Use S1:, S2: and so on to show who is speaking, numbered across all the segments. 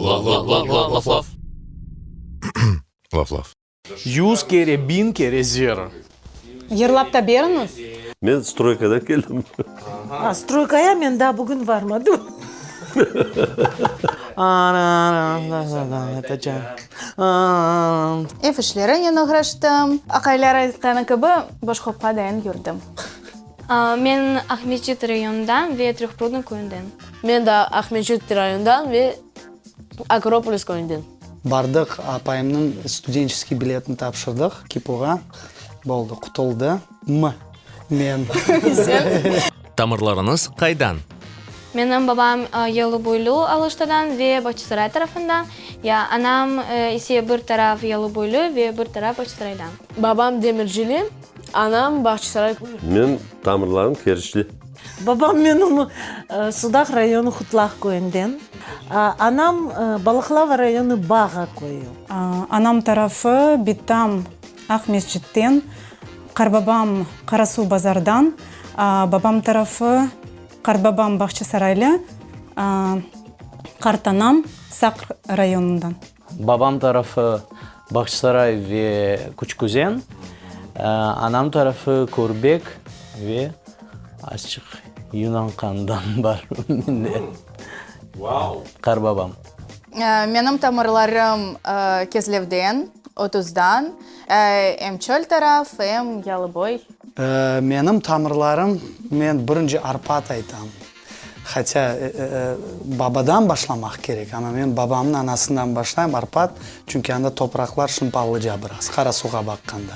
S1: Laf laf. Laf laf.
S2: Yuz kere, biñ kere zera.
S3: Yırlap ta beriñiz.
S4: Men stroykadan keldim.
S5: A, stroykaya men daa bugün varmadım.
S6: Ev işlerinen oğraştım. Aqaylar aytqanı kibi, boşqopqa dayın yürdim.
S7: Men Aqmescit rayonından ve Trehprudnıy köyünden.
S8: Men de Aqmescit rayonından ve Akropolis köyünden.
S9: Bardıq, apayımnıñ studençeskiy biletini tapşırdıq KİPUğa. Boldı, qutuldı. M, men.
S1: Tamırlarıñız qaydan?
S7: Menim babam Yalıboylu Aluştadan ve Bağçasaray tarafından, ya anam ise bir taraf Yalıboylu ve bir taraf Bağçasaraydan.
S8: Babam Demircili, anam Bağçasaray.
S4: Men tamırlarım Keriçli.
S5: Babam menim Sudaq rayonı Hutlaq köyünden, anam Balıqlava rayonı Bağa köyü.
S3: Anam tarafı bitam Aqmescitten, qarbabam Qarasuvbazardan, babam tarafı qartbabam Bağçasaraylı, qartanam Saq rayonından.
S2: Babam tarafı Bağçasaray ve Küçküzen, anam tarafı Körbek ve azçıq yunan qandan bar mende. Qarbabam.
S6: Menim tamırlarım Kezlevden, Otuzdan, em çöl taraf, em yalıboy.
S9: Menim tamırlarım, men birinci Arpat aytam. Hatâ, babadan başlamaq kerek, amma men babamnıñ anasından başlayım, Arpat, çünki anda topraqlar şımpallıca biraz, Qarasuğa baqqanda.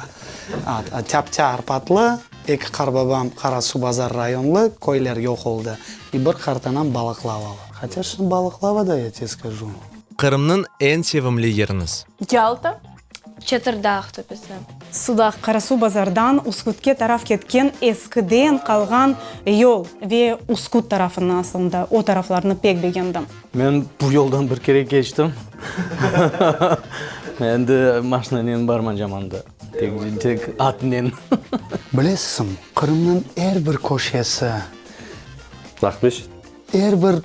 S9: Tâptâ Arpatlı, eki qarbabam Qarasuvbazar rayonlı, köyler yoq oldı, i bir qartanam Balıqlavalı. Hatâ, şimdi Balıqlava da, ya te skajü.
S1: Qırımnıñ eñ sevimli yeriñiz?
S6: Yalta.
S7: Çatırdağ töpesi.
S3: Sudaq, Qarasuvbazardan Uskutke taraf ketken eskiden qalğan yol ve Uskut tarafını aslında, o taraflarnı pek begendim.
S2: Men bu yoldan bir kere keçtim. Endi maşinanen barmacam anda, tek, tek atnen.
S9: Bilesiñ, Qırımnıñ er bir köşesi.
S4: Aqmescit.
S9: Er bir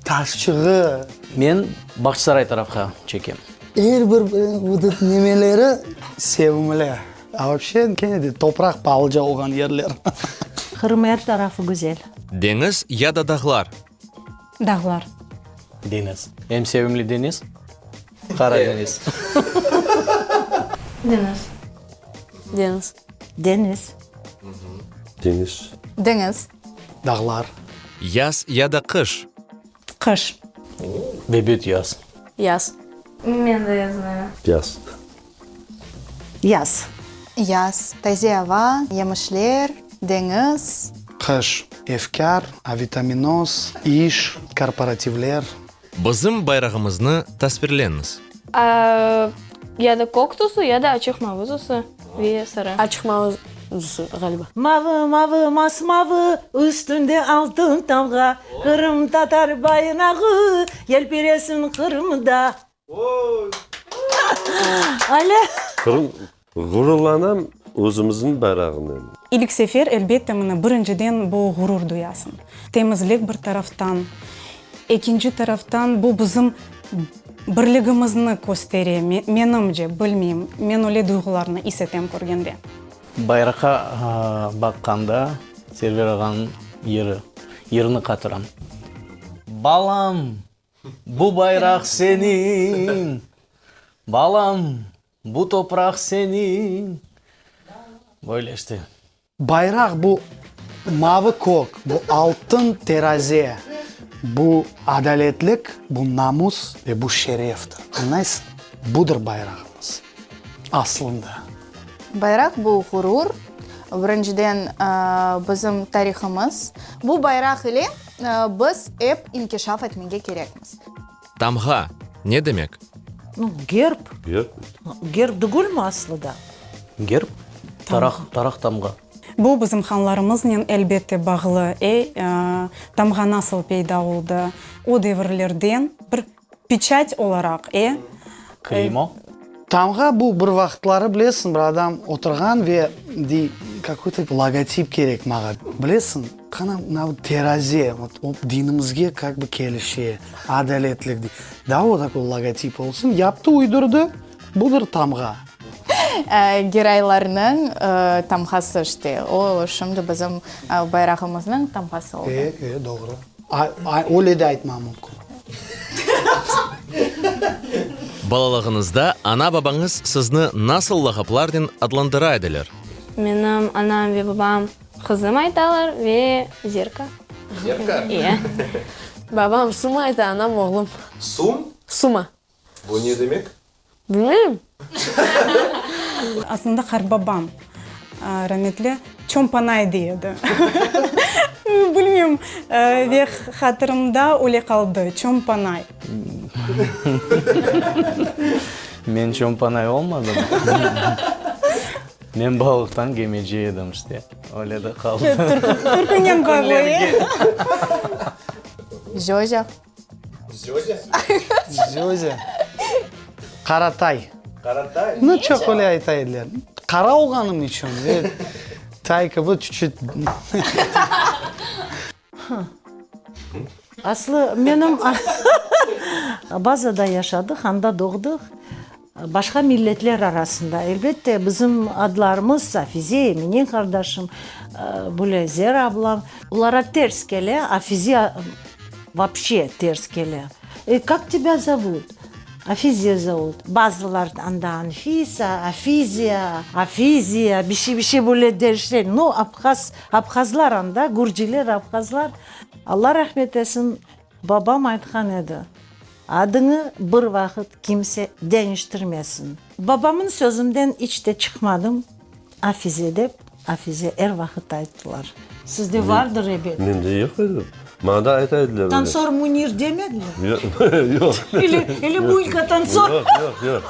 S9: taşçığı.
S2: Men Bağçasaray tarafqa çekem.
S9: Er bir vot nemeleri sevimli. A vobşe kene de topraq palıca olğan yerler.
S5: Qırım er tarafı güzel.
S1: Deñiz ya da dağlar?
S3: Dağlar.
S2: Deñiz. Em sevimli deñiz, Qara deñiz.
S7: Deñiz.
S8: Deñiz.
S5: Deñiz.
S4: Deñiz.
S6: Deñiz.
S9: Dağlar.
S1: Yaz ya da qış?
S3: Qış.
S2: Bebet yaz.
S8: Yaz.
S7: Men de yaznı.
S4: Yaz.
S5: Yaz.
S6: Yaz. Taze ava, yemişler, deñiz.
S9: Qış. Efkâr, avitaminoz, iş, korporativler.
S1: Bizim bayrağımıznı tasvirleñiz.
S7: Ya da kök tüsü, ya da açıq mavı tüsü ve sarı.
S8: Açıq mavı tüsü, ğaliba.
S5: Mavı, mavı, masmavı, üstünde altın tamğa, Qırımtatar bayrağı yelpiresin Qırımda. Ale.
S4: Qırım, Ğururlanam özümizniñ bayrağınen.
S3: İlk sefer, elbette, mına, birinciden bu ğurur duyasıñ. Temizlik bir taraftan, ekinci taraftan bu bizim birligimizni köstere, menimce, bilmeyim, men öyle duyğularnı is etem körgende.
S2: Bayraqqa baqqanda Server ağanıñ yırı, yırını qatıram. Balam, bu bayraq seniñ, balam, Bu topraq seniñ. Böyle işte.
S9: Bayraq bu mavı kök, bu altın teraze, bu adaletlik, bu namus ve bu şereftir. Añlaysıñ? Budır bayrağımız aslında.
S6: Bayraq bu ğurur, birinciden bizim tarihımız. Bu bayraq ile biz ep inkişaf etmege kerekmiz.
S1: Tamğa ne demek?
S5: Nu, gerb.
S4: Gerb.
S5: Gerb tügülmi aslı da?
S2: Gerb, taraq, taraq tamğa.
S3: Bu bizim hanlarımıznen elbette bağlı. E, tamğa nasıl peyda oldı? O devirlerden bir peçat olaraq, e.
S2: Kleymo.
S9: Tamğa bu bir vaqıtları bilesiñ bir adam oturğan ve dey kakoy-to logotip kerek mağa bilesiñ qana mına bu teraze vot o dinimizge kak bı kelişe adaletlik dey da o takoy logotip olsun yaptı uydurdı budır tamğa.
S6: Geraylarnıñ tamğası işte o şimdi bizim bayrağımıznıñ tamğası oldı.
S9: E, e, doğru. Öyle de aytma mümkün.
S1: Balalığıñızda ana-babañız sizni nasıl lağaplarnen adlandıra ediler?
S7: Menim anam ve babam qızım aytalar ve Zerka.
S1: Zerka?
S7: İye.
S8: Babam Suma ayta, anam oğlum.
S1: Sum?
S8: Suma.
S1: Bu ne demek?
S8: Bilmeyim.
S3: Aslında qartbabam rametli Çompanay dey edi. Bilmeyim, ve hatırımda öyle qaldı, Çompanay.
S2: Men Çompanay olmadım. Men balıqtan gemeci edim işte, öyle de qaldı.
S3: Türkünen bağlı, e?
S6: Zözâ.
S1: Zözâ?
S9: Zözâ. Qaratay.
S1: Qaratay?
S9: Nu, çoq öyle ayta ediler. Qara olğanım içün ve tay kibi çüt-çüt.
S5: Aslı menim bazada yaşadıq, anda doğdıq. Başqa milletler arasında, elbette, bizim adlarımız, Afize, Emine qardaşım, böyle Zera ablam, olara ters kele, Afize vapşe ters kele. E, kak tebâ zovut? Afize zovut. Bazılar anda Anfisa, Afiziya, Afiziya, bir şey, bir şey böyle deşler. Nu, abhaz, abhazlar anda, gürciler, abhazlar. Alla rahmet etsin, Babam aytqan edi, Adıñı bir vaqıt kimse deñiştirmesin. Babamın sözünden iç te çıqmadım, Afize dep, Afize er vaqıt ayttılar. Sizde vardır ebet.
S4: Mende yoq edi. Maña da ayta ediler öyle.
S5: Tansor Münir demediler?
S4: Yoq.
S5: Ili Muyka Tansor?
S4: Yoq, yoq, yoq.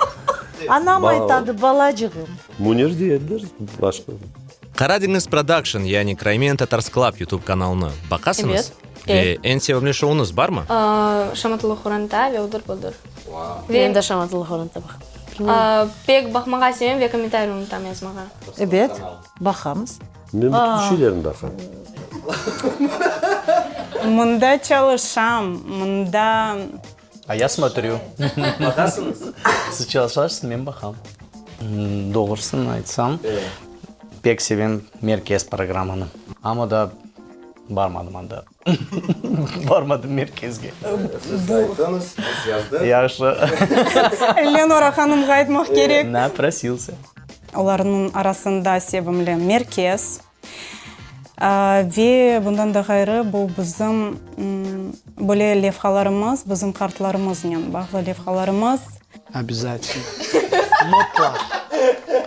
S5: Anam aytadı, balacığım.
S4: Münir dey ediler, başqa.
S1: Qaradeñiz Production yani Crimean Tatars Club YouTube kanalını baqasıñız?
S7: Ebet.
S1: Ve eñ sevimli şouñız barmı?
S7: Şamatalı qoranta ve Odır budır.
S8: Men de Şamatalı qoranta baqam.
S7: Pek baqmağa sevem ve kommentariy unutam yazmağa.
S5: Ebet, baqamız.
S4: Men bütün şeylerni baqam.
S3: Mında çalışam, mında.
S2: A ya smotryu.
S1: Baqasıñız?
S2: Siz çalışasız, men baqam. Doğrusını aytsam, pek sevem Merkez programmanı. Amma da barmadım anda. Barmadım Merkezge.
S1: Siz ayttıñız, biz yazdıq.
S2: Yahşı.
S3: Lenora hanımğa aytmaq kerek.
S2: Naprosilsâ.
S3: Olarnıñ arasında sevimli Merkez. Ve bundan da ğayrı, bu bizim böyle levhalarımız, bizim qartlarımıznen bağlı levhalarımız.
S9: Obязательno. Mıtlaq.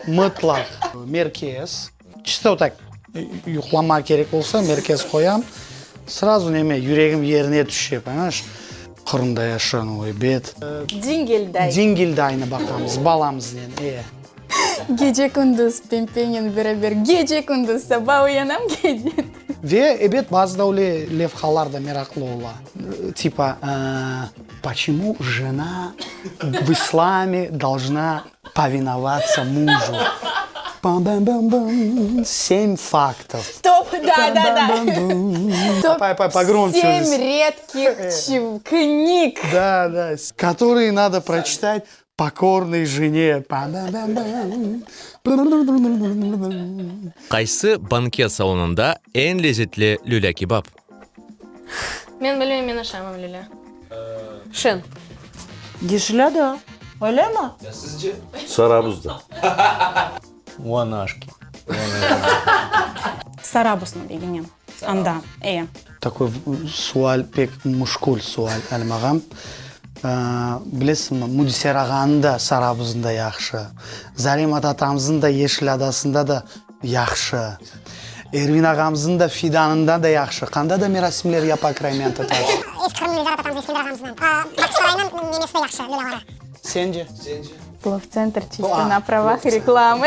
S9: Mıtlaq. Merkez. Çisto tak yuqlama kerek olsa, merkez qoyam. Srazu neme, yüregim yerine tüşe, poнимаешь? Qırımda yaşan, oy, bet.
S6: Dingilday.
S9: Dingildaynı baqamız balamıznen, e.
S6: Gece-kündüz Pempenen beraber gece-kündüz, saba uyanam, gece.
S9: Ve, ebet, bazıda öyle levhalar da meraqlı ola. Tipa, Poçemu jena v islame dolžna povinovatsa mužu? Pam-bam-bam-bam, sem faktov.
S6: Top, da, da, da.
S9: Top
S6: sem redkih knig.
S9: Da, da, kotorıye nado proçitat Pokornıy jene.
S1: Qaysı banket salonında eñ lezetli lülâ-kebap?
S7: Men bilmeyim, men aşamam lülâ.
S8: Şen.
S5: Yeşil ada, öylemi?
S1: Ya sizce?
S4: Sarabuzda.
S2: Uanaşki.
S3: Sarabuznı begenem. Anda, e.
S9: Takoy sual pek muşkül sual, Alim ağam. Bilesiñmi, Müdiser ağanıñ da Sarabuzında yahşı, Zarema tatamıznıñ da Yeşil adasında da yahşı, Ervin ağamıznıñ da Fidanında da yahşı. Qanda da merasimler yapa Crimean Tatars?
S10: Eski Qırımnıñ Elzara tatamız Eskender ağamıznıñ Bağçasaraynıñ nemesi de yahşı, lülâları.
S9: Sence?
S6: Plov-tsentr çisto na pravah reklamı.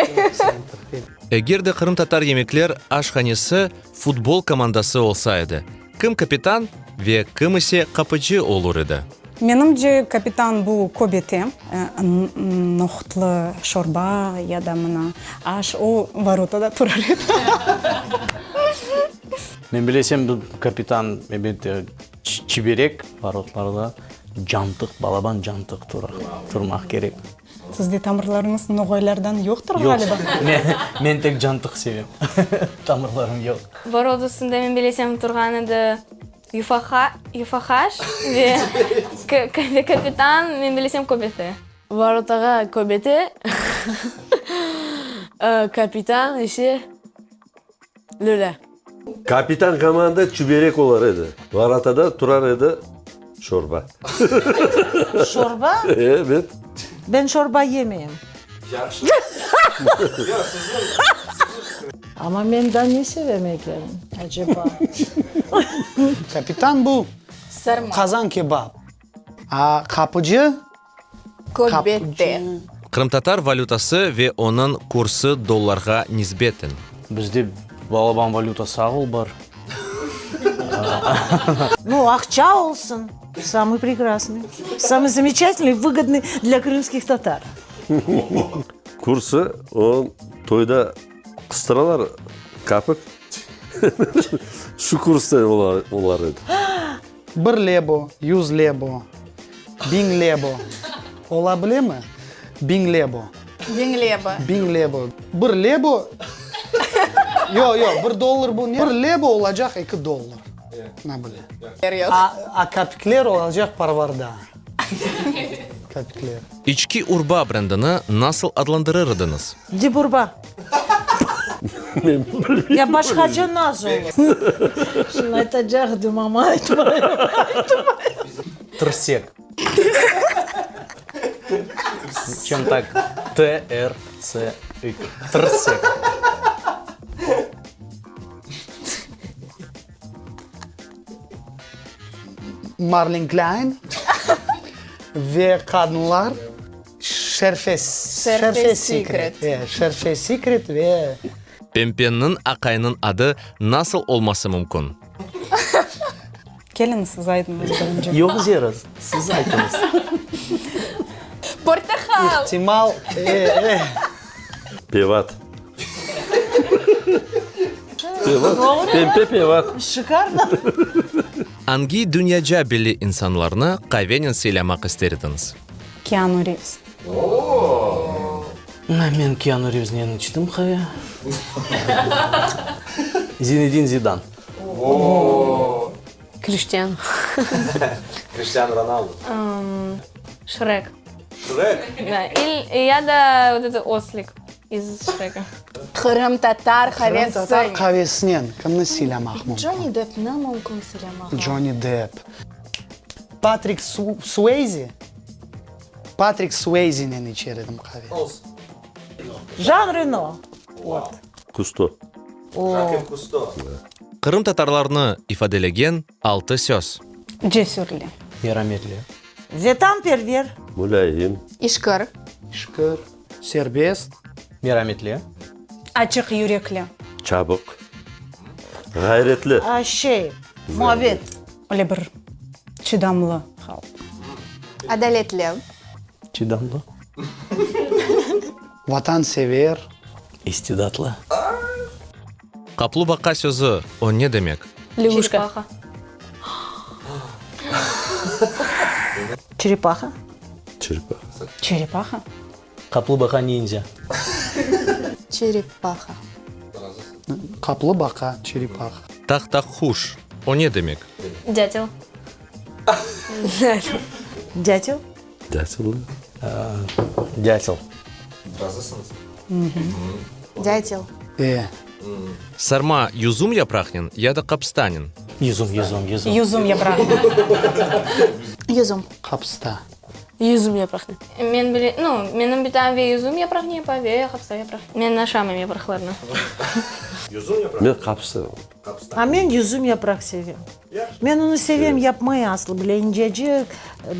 S1: Eger de qırımtatar yemekler aşhanesi futbol komandası olsa edi, kim kapitan ve kim ise qapıcı olur edi?
S3: Menimce, kapitan bu köbete, nohutlı şorba ya da mına aş, o vorotada turar edi.
S2: Men bilesem, bu kapitan, elbette, çiberek, vorotlarda cantıq, balaban cantıq turmaq kerek.
S3: Sizde tamırlarıñız noğaylardan yoqtır ğaliba?
S2: Yoq, men tek cantıq sevem, tamırlarım yoq.
S7: Vorot üstünde, men bilesem, turğan edi Yufaha, yufahaş ve ve kapitan, men bilesem, köbete.
S8: Vorotağa köbete, kapitan ise lülâ.
S4: Kapitan komanda çüberek olar edi. Vorotada turar edi şorba.
S5: Şorba?
S4: Evet.
S5: Ben şorba yemeyim.
S1: Yahşı.
S5: Yoq, siziñ, siziñ. Amma men daa ne sevem eken, aceba?
S9: Kapitan bu qazan kebap. A qapıcı?
S6: Köbete.
S1: Qırımtatar valütası ve onıñ kursı dollarğa nisbeten.
S2: Bizde balaban valüta sağıl bar.
S5: Nu, aqça olsun, samıy prekrasnıy, samıy zamечательныy, vıgodnıy dlâ krımskih tatar.
S4: Kursı, o, toyda qıstıralar kapik, şu kursta olar edi.
S9: Bir lebo, yuz lebo, biñ lebo. Ola bilemi? Biñ lebo.
S6: Biñ lebo.
S9: Biñ lebo. Bir lebo, yoq, yoq, bir dollar bu ne? Bir lebo olacaq eki dollar. Ne bile. A, a kapikler olacaq parvarda. Kapikler.
S1: İçki urba brendini nasıl adlandırır ediñiz?
S5: Diburba. Ya başqaca nasıl olur? Şunı aytacaq edim, amma aytmayım.
S2: Tırsek. Чем так? Т, Р, С, İ. Tırsek.
S9: Marlin Klein ve qadınlar Şerfe Şerfe Secret. E, Şerfe Secret ve.
S1: Pempenniñ aqayınıñ adı nasıl olması mümkün?
S3: Keliñiz, siz aytıñız birinci.
S2: Yoq, Zera, siz aytıñız.
S6: Portaqal!
S9: İhtimal, e, e.
S4: Pevat. Pevat, pempe pevat.
S5: Şikarno.
S1: Angi dünyaca belli insanlarnı qavenen sıylamaq ister ediñiz?
S3: Keanu Rivs.
S2: Men Keanu Rivsnen içtim qave. Zinedin Zidan.
S8: Kriştianu.
S1: Kriştianu Ronaldu.
S7: Şrek.
S1: Şrek?
S7: Da, il, ya da vot eto oslik iz Şreka.
S6: Qırımtatar qavesi.
S9: Qırımtatar qavesinen kimni sıylamaq mümkün?
S6: Johnny Deppni mümkün sıylamaq.
S9: Johnny Depp. Patrik Sueyzi? Patrik Sueyzinen içer edim qave.
S1: Olsun.
S5: Jan Reno. Ot.
S4: Kusto.
S1: Jacques Kusto. Qırımtatarlarnı ifadelegen altı söz.
S3: Cesürli.
S2: Merametli.
S5: Vetanperver.
S4: Mulâyim.
S6: İşkir.
S9: İşkir. Serbest.
S2: Merametli.
S3: Açıq yürekli.
S4: Çabıq. Ğayretli.
S5: A, şey, muabbet.
S3: Öyle bir çıdamlı halq.
S6: Adaletli.
S2: Çıdamlı.
S9: Vatansever.
S2: İstidatlı.
S1: Qaplubaqa sözü, o ne demek?
S8: Lâğuşka.
S7: Çerepaha.
S5: Çerepaha.
S4: Çerepaha.
S3: Çerepaha?
S2: Qaplıbaqa ninja.
S6: Çerepaha.
S9: Qaplıbaqa, çerepaha.
S1: Taqtaqquş, o ne demek?
S7: Dâtel.
S5: Dâtel.
S4: Dâtel.
S2: Dâtel.
S1: Razısıñız?
S6: Dâtel.
S9: E.
S1: Sarma yuzum yapraqnen ya da qapıstanen?
S2: Yuzum, yuzum, yuzum.
S3: Yuzum yapraqnen.
S6: Yuzum.
S9: Qapısta.
S8: Yuzum yapraqnen.
S7: Men bile, nu, menim bitam ve yuzum yapraqnen yapa, ve qapısta yapraq. Men aşamayım yapraqlarnı.
S1: Yuzum yapraq?
S4: Men qapısta.
S5: A men yuzum yapraq sevem. Men onı sevem yapmay aslı, bile incecik,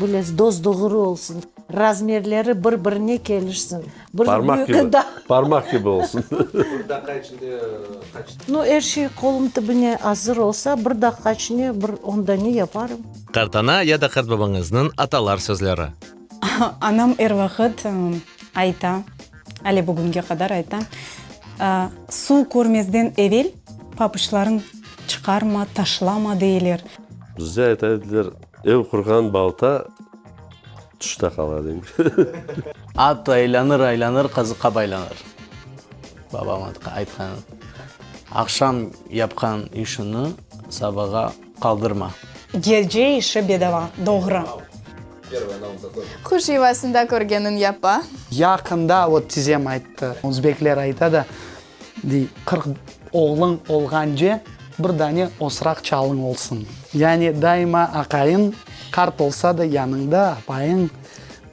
S5: bile dos-doğru olsun. Razmerleri bir-birine kelişsin. Bir
S4: Parmaq
S5: büyük
S4: kibi,
S5: da.
S4: parmaq kibi olsun.
S1: Bir daqqa içinde qaç?
S5: Nu, er şey qolum tübüne azır olsa, bir daqqa içinde bir on dane yaparım.
S1: Qartana ya da qartbabañıznıñ atalar sözleri.
S3: Anam er vaqıt ayta, ale bugünge qadar ayta, Suv körmezden evel papuçlarıñ çıqarma, taşlama, deyler.
S4: Bizde ayta ediler, Ev qurğan balta tuşta qala, dey.
S2: At aylanır, aylanır, qazıqqa baylanır. Babam aytqan, Aqşam yapqan işini sabağa qaldırma.
S3: Gece işi bedava, doğru.
S6: Quş yuvasında körgenin yapa.
S9: Yaqında, vot, tizem ayttı, özbekler ayta da, dey, 40 oğluñ olğance, bir dane osraq çalıñ olsun. Yani daima aqayıñ qart olsa da yanıñda, apayıñ,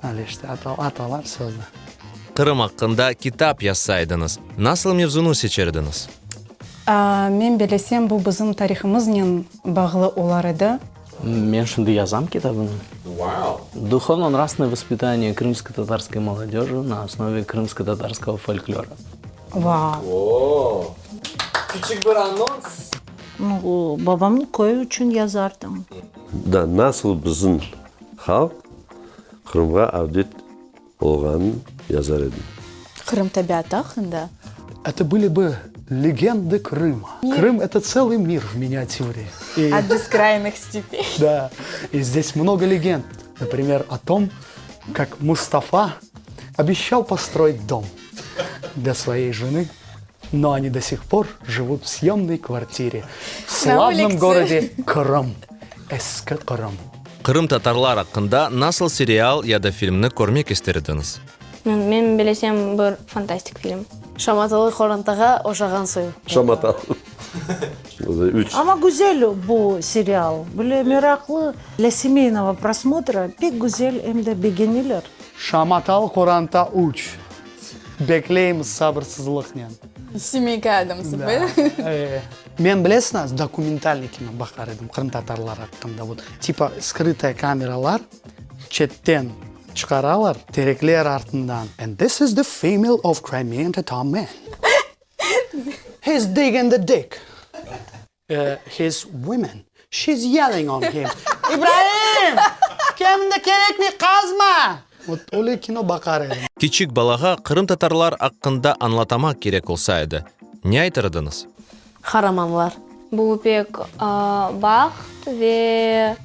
S9: öyle işte, atalar sözü.
S1: Qırım aqqında kitap yazsaydıñız, nasıl mevzunı seçer ediñiz?
S3: Men belesem, bu bizim tarihımıznen bağlı olar edi.
S2: Men şimdi yazam kitabını. Duhovno-nravstvennoye vospitaniye krımsko-tatarskoy molodejı na osnove krımsko-tatarskogo folklora.
S3: Vau!
S1: Küçük bir anons.
S5: Nu, babamnıñ köyü içün yazardım.
S4: Da nasıl bizim halq Qırımğa avdet olğanın yazar edim.
S6: Qırım tabiatı aqqında.
S9: Это были бы легенды Крыма. Крым, это целый мир в миниатюре. И,
S6: От бескрайних степей.
S9: Да, и здесь много легенд. Например, о том, как Мустафа обещал построить дом для своей жены, но они до сих пор живут в съемной квартире в славном
S6: улице.
S9: городе Крым. Eski Qırım.
S1: Qırımtatarlar aqqında nasıl serial ya da filmni körmek ister ediñiz?
S7: Men bilesem, bir fantastik film.
S8: Şamatalı qorantağa oşağan soyu.
S4: Şamatalı. Üç.
S5: Amma güzel bu serial, böyle meraqlı, dlâ semeynogo prosmotra pek güzel, em de begenilir.
S9: Şamatalı qoranta üç. Bekleymiz sabırsızlıqnen.
S6: Semeyka Adamsı,
S9: Da, e. Men bilesiñiz, dokumentalnıy kino baqar edim qırımtatarlar aqqında, vot, tipa skrıtaya kameralar, çetten çıqaralar, terekler artından, and this is the female of Crimean Tatar man. He's digging the dick. His women. She's yelling on him. İbraim! Kemdi kerekmey, qazma! Vot öyle kino baqar edim.
S1: Kiçik balağa qırımtatarlar aqqında añlatamaq kerek olsa edi, ne aytır ediñiz?
S8: Qaramanlar.
S7: Bu pek baht ve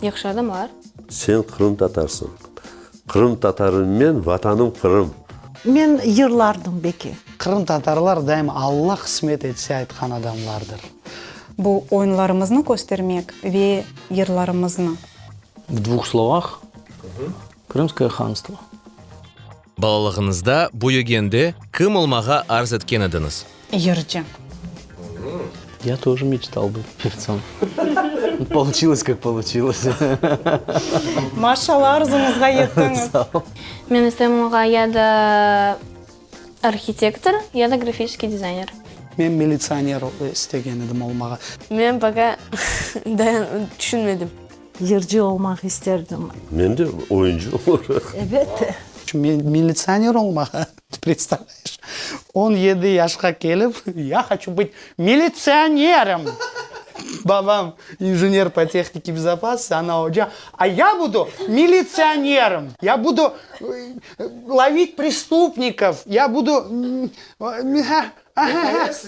S7: yahşı adamlar.
S4: Sen qırımtatarsıñ. Qırımtatarım men, Vatanım Qırım.
S5: Men yırlardım beki.
S9: Qırımtatarlar daima Alla qısmet etse aytqan adamlardır.
S3: Bu oyunlarımıznı köstermek ve yırlarımıznı.
S2: V dvuh slovah, Krımskoye hanstvo.
S1: Balalığıñızda, büyügende kim olmağa arz etken ediñiz?
S3: Yırcı.
S2: Ya тоже meçtal bıt pevtsom. Получилось, kak получилось.
S3: Maşallah, arzuñızğa yettiñiz.
S2: Sağ ol.
S7: Men isteyim olmağa ya da arhitektor, ya da grafiçeskiy dizayner.
S9: Men militsioner istegen edim olmağa.
S8: Men poka dayan tüşünmedim.
S5: Yırcı olmaq isterdim.
S4: Men de oyuncı olaraq.
S5: Elbette.
S9: Militsioner olmağa, predstavlâyeş, 17 yaşqa kelip, ya hoçu bıt militsionerom! Babam injener po tehnike bezopasnosti, ana oca, a ya budu militsionerom, ya budu lovit prestupnikov, ya budu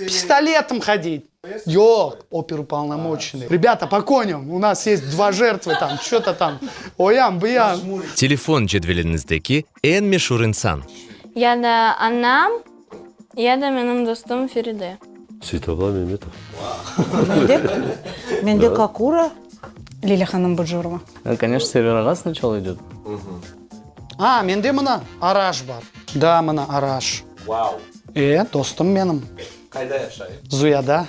S9: pistoletom hodit. Yoq, operupolnomoçenıy. Rebâta, po konâm, u nas yest dva jertvı tam, ço-to tam, o yan, bu yan.
S1: Telefon cedveliñizdeki eñ meşur insan.
S7: Ya da anam, ya da menim dostum Feride.
S4: Seytabla Memetov.
S5: Mende, mende Kakura.
S3: Lilâ hanım Bucurova.
S2: Koneçno, Server ağa snaçala idet.
S9: A, mende mına Araş bar. Da, mına Araş.
S1: Vau!
S9: E, dostum menim.
S1: Qayda yaşay?
S9: Zuyada.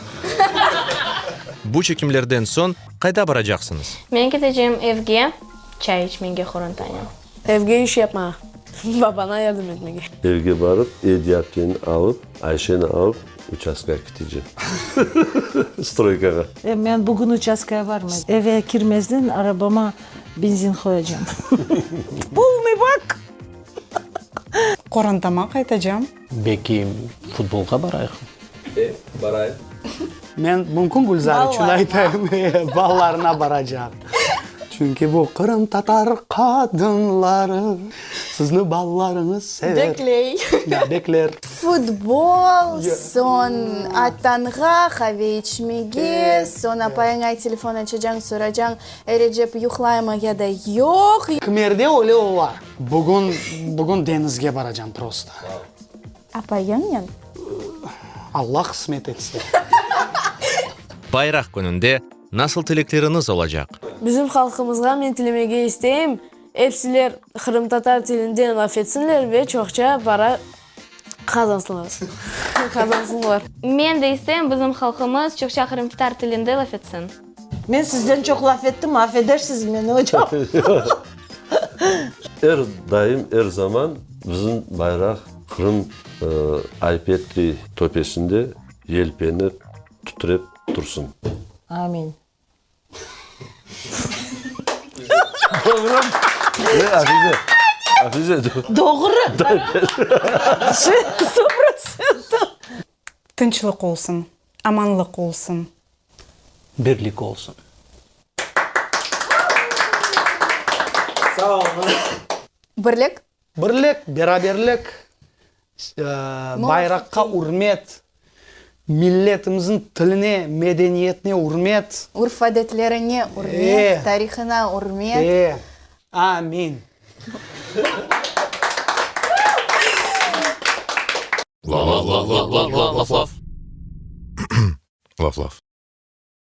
S1: Bu çekimlerden soñ qayda baracaqsıñız?
S7: Men ketecem evge, çay içmege qorantanen.
S8: Evge iş yapmağa. Babana yardım etmege.
S4: Evge barıp, Ediye apteni alıp, Ayşeni alıp, uçastkağa ketecem. Stroykağa.
S5: E, men bugün uçastkaya barmayım. Eve kirmezden arabama benzin qoyacam. Polnıy bak!
S3: Qorantama qaytacam.
S2: Belki futbolğa barayıq?
S1: E, barayıq.
S9: Men mümkün Gülzar içün aytayım, balalarına baracaq. Çünki bu qırımtatar qadınları sizni balalarıñız sever.
S6: Bekley.
S9: Da, bekler.
S6: Futbol, soñ atanğa qave içmege, soñ apayıña telefon açacañ, soracañ, Erecep yuqlaymı ya da yoq.
S9: Kimerde öyle ola. Bugün, bugün deñizge baracam prosto.
S6: Apayıñnen?
S9: Allah qısmet etse.
S1: Bayraq kününde nasıl tilekleriñiz olacaq?
S8: Bizim halqımızğa men tilemege isteyim, epsiler qırımtatar tilinden laf etsinler ve çoqça para qazansınlar. Qazansınlar.
S7: Men de isteyim, bizim halqımız çoqça qırımtatar tilinde laf etsin.
S5: Men sizden çoq laf ettim, affedersiz meni, ocam.
S4: Er daim, er zaman bizim bayraq Qırım Ay-Petri töpesinde yelpenip, tütrep tursın.
S5: Amin.
S4: Doğru. Ne, Afize? Afize.
S5: Doğru. Sto protsentov.
S3: Tınçlıq olsun, amanlıq olsun.
S2: Birlik olsun.
S9: Sağ olun.
S6: Birlik.
S9: Birlik, beraberlik, bayraqqa ürmet, milletimizniñ tiline, medeniyetine ürmet.
S6: Urf-adetlerine ürmet, tarihına ürmet.
S9: E, amin.
S11: Laf-laf. Laf-laf.